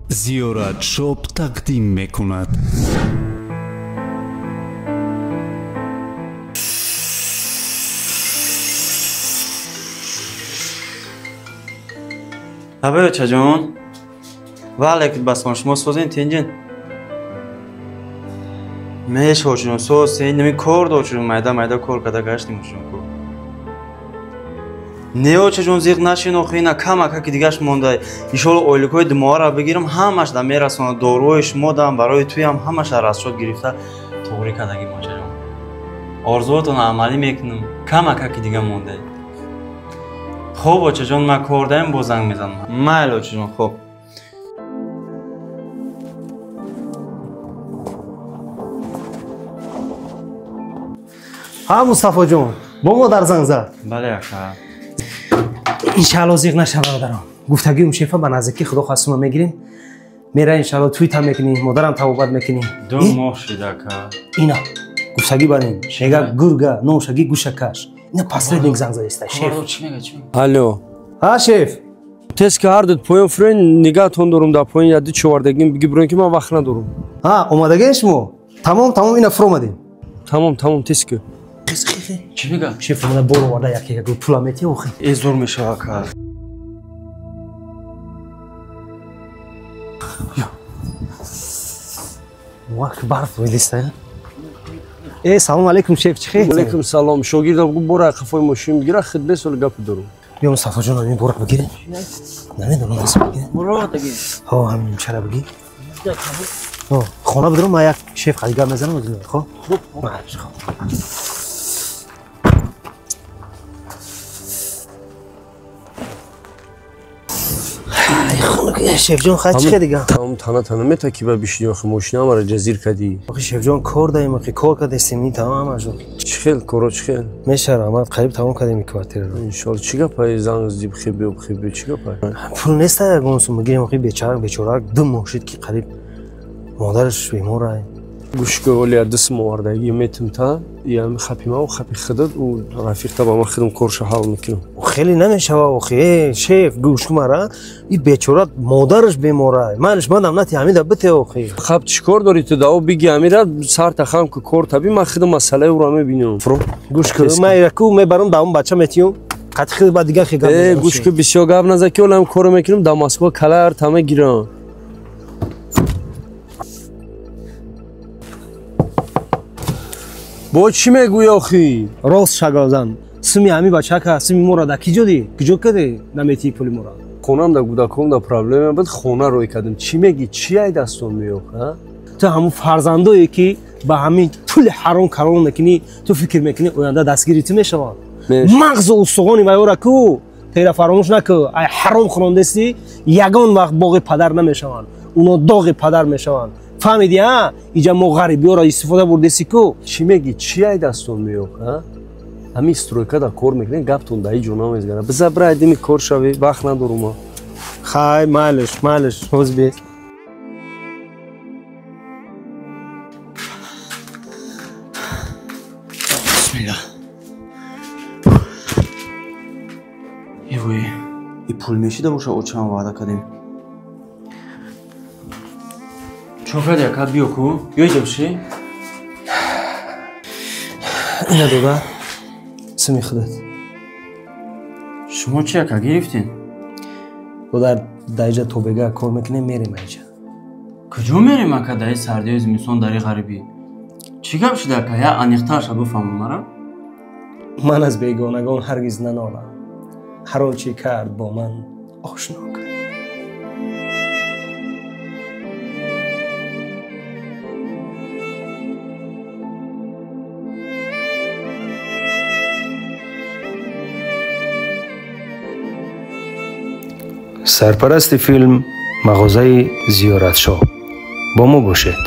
Зиёрат Шоп тақдим мекунад. Ҳабай очаҷон, ва алайкум баслом, шумо созен тинҷин? Меша очаҷон, соз тинҷ, ними кор до очаҷон, майда майда кор карда гаштем очаҷон ку. Не очаҷон, зиқ нашин охи, ина камакаки дигаш монда. Иншоалло ойликҳои думоҳаро бигирам, ҳамаш да мерасонад, доруҳои шумо дам, барои туям ҳамаша расчёт гирифта туғрӣ кардагим очаҷон. Орзуотонро амалӣ мекунам, камакаки дига монда. Хоб очаҷон, ман кор даем, боз занг мезанам. Майли очаҷон, хоб. Ҳа Мустафоҷон, бо модар занг зад? Бале ака. Иншаалло зиқ наша бародарон. Гуфтагиум шефа ба наздикӣ худо хост сума мегирем. Мера иншаалло туйта мекунӣ, модарам табобат мекунӣ. 2 моҳ шид ака. Ина гуфтагӣ барем. Мега гурга ношаги гӯша каш. Ина посредник занг задиста шеф. Алло. Ҳа шеф. Тез ки ҳар дуд поён фурен, нигаҳтон дорум дар поён яди човардагим биги бурен ки ман вақт надорум. Ҳа омадагии шумо? Тамом, тамом, ина фуромадем. Тамом, тамом, тез ки. Чӣ мега? Шеф омада бор оварда яке як пула метия охи. Э зур мешава ака. Вақ барф велиста. Э салом алейкум шеф, чӣ хел? Алейкум салом. Шогирдам гуфт бора қафои мошин бигира, хид бесол гап дорум. Биё Мустафоҷон, ҳамин бора бигирем. Намедонам аз бигирем. Бора бигир. Ҳо, ҳамин чара бигир. Ҳо, хона бидорам, ман як шеф қади гап мезанам, хо? Хуб. Хоб. Шефҷон, хай чӣ дига? Тамом, тана тана мета ки ба бишини охи мошина мара ҷазир кадӣ. Охи шефҷон, кор даем, охи кор кардестем, ин тамом ажо. Чӣ хел коро, чӣ хел? Меша раҳмат, қариб тамом кардем ин квартираро. Иншоалло. Чӣ гапай занг зидӣ бихе биё, бихе биё, чӣ гапай? Пул нест ягон сум бигирем, охи бечора, бечора 2 моҳ шуд ки қариб модараш беморай. Гӯш кун, оли я 2 сум овардагӣ метум та, ям хапи ман, хапи худат, ӯ рафиқта ба ман худам корша ҳал мекунам. Хеле намешава охи. Э шеф, гӯш кун мара, ин бечора модараш беморай. Манаш мадам нати ҳамида бите охи. Хаб чӣ кор дорӣ ту даво биги ҳамира сар тахам ку кор таби, ман худам масъалаи ӯро мебинам. Гӯш кун, ман ираку мебарам да он бача метиём. Қатъи худ ба дигар хе гап. Э гӯш кун, бисёр гап наза ки олам коро мекунам, дар Москва калар тама гирам. Бо чӣ мегӯӣ охи? Рост шагозан. Суми ҳами бачака, суми мора да киҷо ди? Киҷо кади? Наметии пули мора. Хонам да кӯдаком да проблема буд, хона рой кардем. Чӣ мегӣ? Чӣ ай дастон меёх, а? Ту ҳамун фарзандое ки ба ҳамин пули ҳаром калон мекунӣ, ту фикр мекунӣ оянда дастгири ту мешаванд. Мағзу устухони вайора ку, тера фаромӯш накӯ, ай ҳаром хӯрондестӣ, ягон вақт боғи падар намешаванд. Уно доғи падар мешаванд. Фаҳмидӣ, а? Иҷа мо ғарибиёро истифода бурдеси ку. Чӣ мегӣ? Чӣ ай дастон меёх, а? Ҳамин стройка да кор мекунем, гаптон да ҳеҷ ҷо намезгара. Биза бирай дими кор шавӣ, вақт надорум ма. Хай, майлиш, майлиш, ҳоз бе. Бисмилла. Эвой, и пул мешида боша, очам ваъда кардем. Чо кардӣ ака, биё ку? Ё иҷа бишӣ? Ина дода, суми худат. Шумо чӣ ака гирифтин? Додар, дар иҷа тобега кор мекунем, мерем аиҷа. Куҷо мерем ака дар ин сардиёи зимистон, дар ин ғарибӣ? Чӣ гап шуда ака? Я аниқтарша бифаҳмам мара. Ман аз бегонагон ҳаргиз нанолам. Ҳар он чӣ кард бо ман ошно кард. Сарпарасти филм мағозаи Зиёратшоҳ. Бо мо бошед.